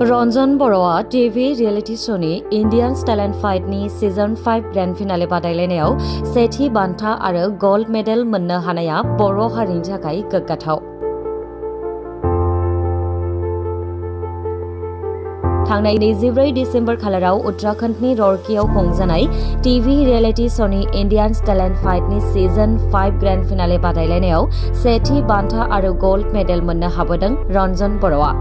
रनजन बर'आ TV reality श'नि Indian talent फाइटनि सीजन 5 ग्रैंड फिनाले बादायलायनायाव सेथि बान्था आरो गोल्ड मेडेल मोननो हानाया बर' हारिनि थाखाय गोग्गाथाव। थांनाय 24 डिसेम्बर खालाराव उत्तराखंडनि रौरकीआव खुंजानाय टीवी रियेलिटी श'नि इंडियन टैलेंट फाइटनि सीजन 5 ग्रैंड फिनाले बादायलायनायाव सेथि बान्था आरो गोल्ड मेडेल मोननो हाबोदों रनजन बर'आ।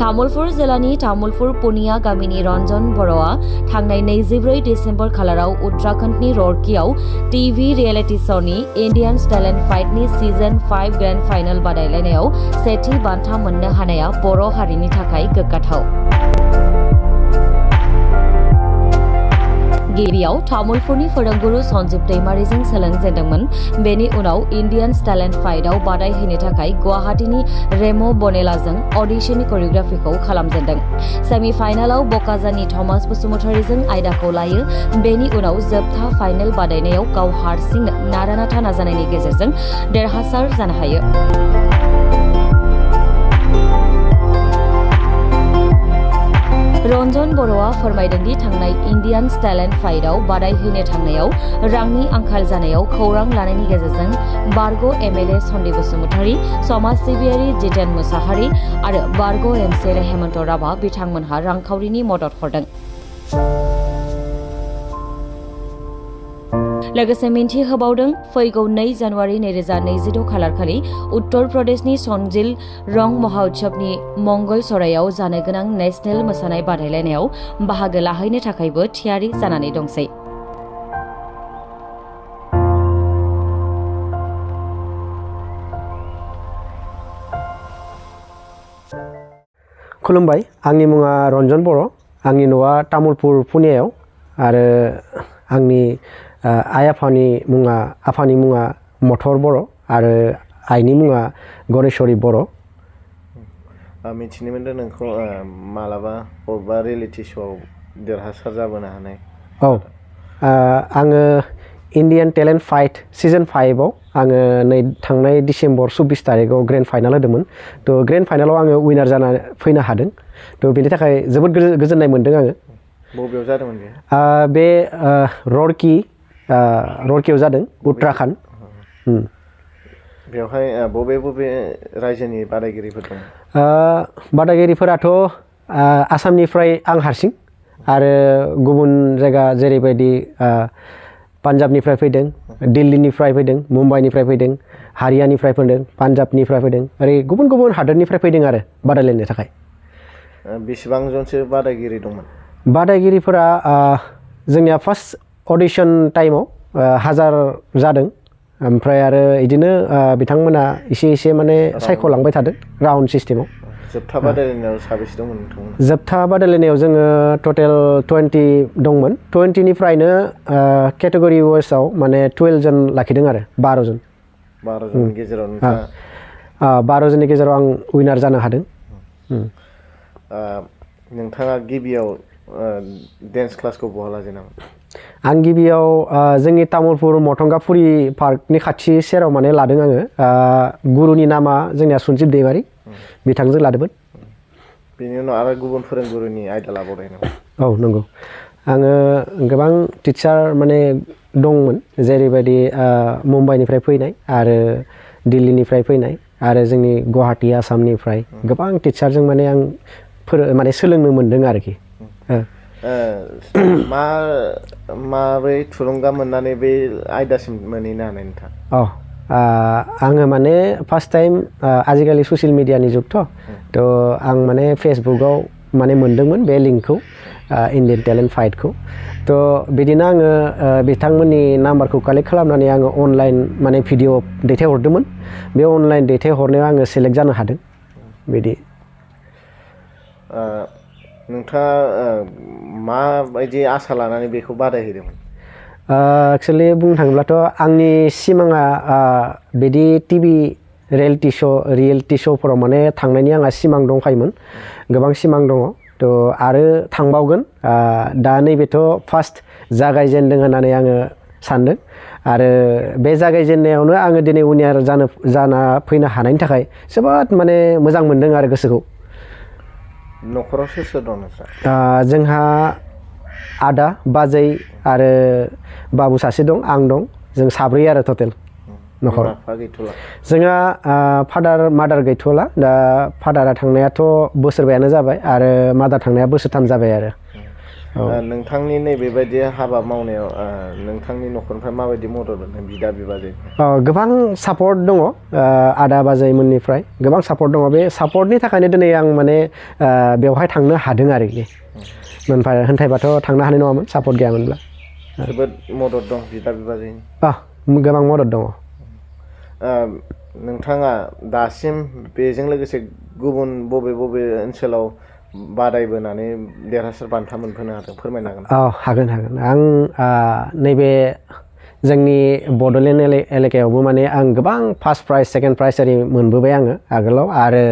तामुलपुर जिल्लानि तामुलपुर पुनिया गामिनि रनजन बर'आ थांनाय 24 डिसेम्बर खालाराव उत्तराखंडनि रौरकीआव टीवी रियेलिटी श'नि इंडियन टैलेंट फाइटनि सीजन 5 ग्रैंड फाइनल बादायलायनायाव सेथि बान्था मोननो हानाया बर' हारिनि थाखाय गोग्गाथाव। गिबियाव तामुलपुरनि फोरोंगुरु सन्जीब दैमारिजों सोलोंजेनदोंमोन। बेनि उनाव इंडियन टैलेंट फाइटआव बादायहैनो थाखाय गुवाहाटीनि रेमो बनेलाजों अडिशननि कोरियोग्राफिखौ खालामजेनदों। सेमि फाइनालाव बकाजानि थमास बसुमतारीजों आयदाखौ लायो। बेनि उनाव जोबथा फाइनल बादायनायाव गाव हारसिंनो नारा-नाथा नाजानायनि गेजेरजों देरहासार जानो हायो। रनजन बर'आ फोरमायदोंदि थांनाय इंडियन टैलेंट फाइटआव बादायहैनो थांनायाव रांनि आंखाल जानायाव खौरां लानायनि गेजेरजों बारग' एमएलए सन्दी बसुमतारी, समाज सिबियारि जितेन मुसाहारि आरो बारग' एमसिएलए हेमन्त राभा बिथांमोनहा रांखावरिनि मदद हरदों। लोगोसे मिन्थि होबावदों फैगौ 2 जानुवारि 2026 खालारखालि उत्तर प्रदेशनि सनजिल रंग महोत्सवनि मंगलसरायाव जानो गोनां नेशनेल मोसानाय बादायलायनायाव बाहागो लाहैनो थाखायबो थियारि जानानै दंसै। खुलुमबाय, आंनि मुङा रनजन बर'। आंनि न'आ तामुलपुर पुनियायाव आरो आंनि आइ आफानि मुङा मथर बर' आरो आइनि मुङा गणेशवरी बर'। मिथिनो मोनदों नोंखौ मालाबा बबेबा रियेलिटी श'आव देरहासार जाबोनो हानाय। औ, आङो इंडियन टैलेंट फाइट सीजन 5 आव आङो थांनाय डिसेम्बर 24 तारिखआव ग्रेन्ड फाइनाल होदोंमोन। थ' ग्रेन्ड फाइनालाव आङो उइनार जाना फैनो हादों। थ' बेनि थाखाय जोबोद गोजोननाय मोन्दों आङो। बबेयाव जादोंमोन बे? रौरकीयाव जादों, उत्तराखंड। बेवहाय बबे रायजोनि बादायगिरिफोर दं? बादायगिरिफोराथ' आसामनिफ्राय आं हारसिं आरो गुबुन जायगा जेरैबायदि पान्जाबनिफ्राय फैदों, दिल्लीनिफ्राय फैदों, मुम्बाइनिफ्राय फैदों, हारियानानिफ्राय फैदों, पान्जाबनिफ्राय फैदों, ओरै गुबुन गुबुन हादोरनिफ्राय फैदों आरो बादायलायनो थाखाय। बेसेबां जनसो बादायगिरि दंमोन? बादायगिरिफोरा जोंनिया फार्स्ट अडिशन टाइमाव 1000 जादों। ओमफ्राय आरो बिदिनो बिथांमोना एसे माने सायख'लांबाय थादों राउन्ड सिस्टेमाव। जोबथा बादायलायनायाव साबेसे दंमोन नोंथांमोन? जोबथा बादायलायनायाव जोङो टटेल 20 दंमोन। 20निफ्रायनो केटेगरि वाइसआव माने 12 जन लाखिदों आरो 12 जन। 12 जननि गेजेराव नोंथाङा? 12 जननि गेजेराव आं उइनार जानो हादों। नोंथाङा गिबियाव डेन्स क्लासखौ बहा लाजेनामोन? आं गिबियाव जोंनि तामुलपुर मथंगाफुरि पार्कनि खाथि सेराव माने लादों आङो। गुरुनि नामा जोंनिया सन्जीब दैमारि, बिथांजों लादोंमोन। बेनि उनाव आरो गुबुन फोरोंगुरुनि आयदा लाबावदों नामा? औ, नंगौ। आङो गोबां टिचार माने दंमोन, जेरैबायदि मुम्बाइनिफ्राय फैनाय आरो दिल्लीनिफ्राय फैनाय आरो जोंनि गुवाहाटी आसामनिफ्राय गोबां टिचारजों माने आं माने सोलोंनो मोन्दों आरोखि। माबोरै थुलुंगा मोननानै बे आयदासिम मोनहैनो हानाय नोंथाङा? आङो माने फार्स्ट टाइम आजिखालि ससियेल मिडियानि जुगथ' आं माने फेसबुकआव माने मोन्दोंमोन बे लिंकखौ, इंडियन टैलेंट फाइटखौ। थ' बिदिनो आङो बिथांमोननि नाम्बारखौ कालेक्ट खालामनानै आङो अनलाइन माने भिडिअ दैथायहरदोंमोन। बे अनलाइन दैथायहरनायाव आङो सेलेक्ट जानो हादों बिदि। नोंथाङा माबायदि आसा लानानै बेखौ बादायहैदोंमोन? एक्सुवेलि बुंनो थाङोब्लाथ' आंनि सिमाङा बिदि टिभि रियेलिटी श'फोराव माने थांनायनि आंहा सिमां दंखायोमोन, गोबां सिमां दङ। थ' आरो थांबावगोन। दा नैबेथ' फार्स्ट जागायजेनदों होननानै आङो सानदों आरो बे जागायजेननायावनो आङो दिनै उइनार जाना फैनो हानायनि थाखाय जोबोद माने मोजां मोनदों आरो गोसोखौ। न'खराव सोर सोर दं नोंस्रा? जोंहा आदा बाजै आरो बाबु सासे दं, आं दं, जों साब्रै आरो टटेल न'खराव। जोंहा फादार मादार गैथ'ला, दा फादारा थांनायाथ' बोसोरबायानो जाबाय आरो मादार थांनाया बोसोरथाम जाबाय आरो। नोंथांनि नैबेबायदि हाबा मावनायाव नोंथांनि न'खरनिफ्राय माबायदि मदद मोनदों बिदा बिबाजै? गोबां सापर्ट दङ आदा बाजैमोननिफ्राय गोबां सापर्ट दङ। बे सापर्टनि थाखायनो दिनै आं माने बेवहाय थांनो हादों आरोखि। होनथायबाथ' थांनो हानाय नङामोन सापर्ट गैयामोनब्ला। जोबोद मदद दं बिदा बिबाजैनि? गोबां मदद दङ। नोंथाङा दासिम बेजों लोगोसे गुबुन बबे बबे ओनसोलाव बादायबोनानै देरहासार बान्था मोनहोनो हादों, फोरमायनो हागोन? हागोन। आं नैबे जोंनि बड'लेण्ड एलेकायावबो माने आं गोबां फार्स्ट प्राइज सेकेन्ड प्राइज ओरै मोनबोबाय आङो आगोलाव, आरो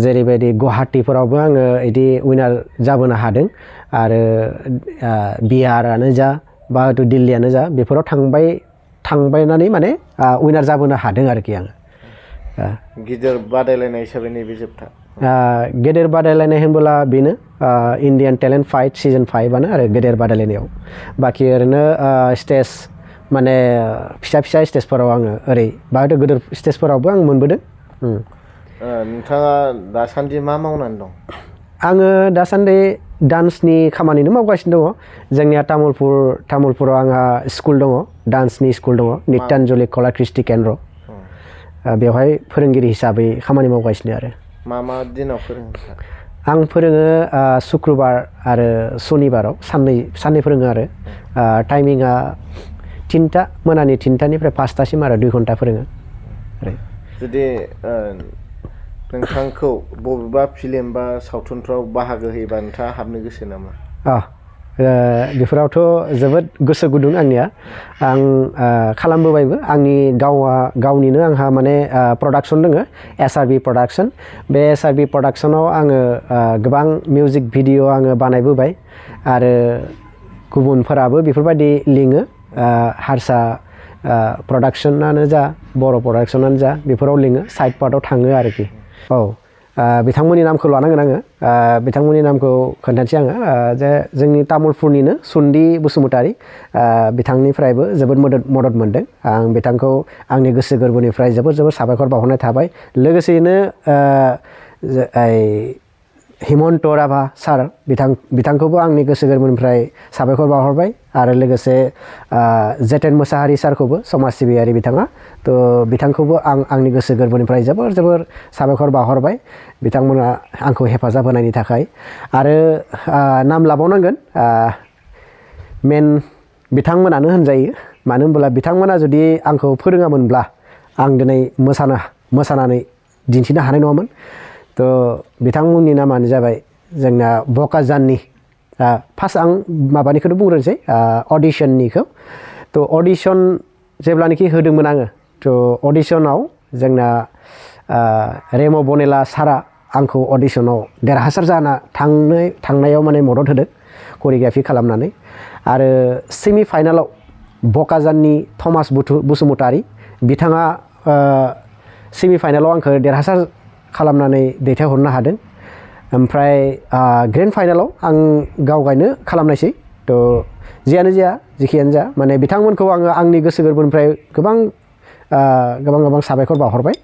जेरैबायदि गुवाहाटिफोरावबो आङो बिदि उइनार जाबोनो हादों आरो बिहारानो जा बा हयथ' दिल्लीयानो जा बेफोराव थांबायनानै माने उइनार जाबोनो हादों आरोखि आङो। गिदिर बादायलायनाय हिसाबै नैबे जोबथा? गेदेर बादायलायनाय होनबोला बेनो इण्डियान टेलेन्ट फाइट सिजन 5आनो आरो गेदेर बादायलायनायाव। बाखि ओरैनो स्टेज माने फिसा स्टेजफोराव आङो ओरै बा हयथ' गेदेर स्टेजफोरावबो आं मोनबोदों। नोंथाङा दासान्दि मा मावनानै दं? आङो दासान्दि डान्सनि खामानिनो मावगासिनो दङ। जोंनिया तामुलपुराव आंहा स्कुल दङ, डान्सनि स्कुल दङ, नित्यान्जलि कला कृष्टि केन्द्र। बेवहाय फोरोंगिरि हिसाबै खामानि मावगासिनो आरो। मा दिनाव फोरोङो? आं फोरोङो सुक्रुबार आरो सनिबाराव साननै फोरोङो आरो। टाइमिंआ मोनानि 3टानिफ्राय 5टासिम आरो 2 घन्टा फोरोङो। जुदि नोंथांखौ बबेबा फिल्म बा सावथुनफ्राव बाहागो होयोबा नोंथाङा हाबनो गोसो नामा? बेफोरावथ' जोबोद गोसो गुदुं आंनिया। आं खालामबोबायबो। आंनि गावनिनो आंहा माने प्रडाक्सन दङ, SRB प्रडाक्सन। बे SRB प्रडाक्सनाव आङो गोबां मिउजिक भिडिअ आङो बानायबोबाय आरो गुबुनफोराबो बेफोरबायदि लिङो, हारसा प्रडाक्सनानो जा बर' प्रडाक्सनानो जा बेफोराव लिङो, साइड पार्टआव थाङो आरोखि। बिथांमोननि नामखौ लानांगोन आङो। बिथांमोननि नामखौ खोन्थानोसै आङो। जे जोंनि तामुलपुरनिनो सुन्दि बसुमतारी, बिथांनिफ्रायबो जोबोद मदद मोनदों। आं बिथांखौ आंनि गोसो गोरबोनिफ्राय जोबोद साबायखर बावहरनाय थाबाय। लोगोसेयैनो हिमन्त राभा सार, बिथांखौबो आंनि गोसो गोरबोनिफ्राय साबायखर बावहरबाय, आरो लोगोसे जेतेन मोसाहारि सारखौबो, समाज सिबियारि बिथाङा, थ' बिथांखौबो आं आंनि गोसो गोरबोनिफ्राय जोबोर साबायखर बावहरबाय बिथांमोना आंखौ हेफाजाब होनायनि थाखाय। आरो नाम लाबावनांगोन, मेन बिथांमोनानो होनजायो। मानो होनब्ला बिथांमोना जुदि आंखौ फोरोङामोनब्ला आं दिनै मोसानानै दिन्थिनो हानाय नङामोन। थ' बिथांमोननि नामानो जाबाय जोंना बकाजाननि। फार्स्ट आं माबानिखौनो बुंग्रोनोसै, अडिशननिखौ। थ' अडिशन जेब्लानाखि होदोंमोन आङो, थ' अडिशनाव जोंना रेम' बनेला सारा आंखौ अडिशनाव देरहासार जाना थांनायाव माने मदद होदों करिय'ग्राफि खालामनानै। आरो सेमि फाइनालाव बकाजाननि थमास बसुमतारी बिथाङा सेमि फाइनालाव आंखौ देरहासार खालामनानै दैथायहरनो हादों। ओमफ्राय ग्रेन्ड फाइनालाव आं गावगायनो खालामनायसै। थ' जियानो जाया जेखियानो जा, माने बिथांमोनखौ आङो आंनि गोसो गोरबोनिफ्राय गोबां साबायखर बावहरबाय।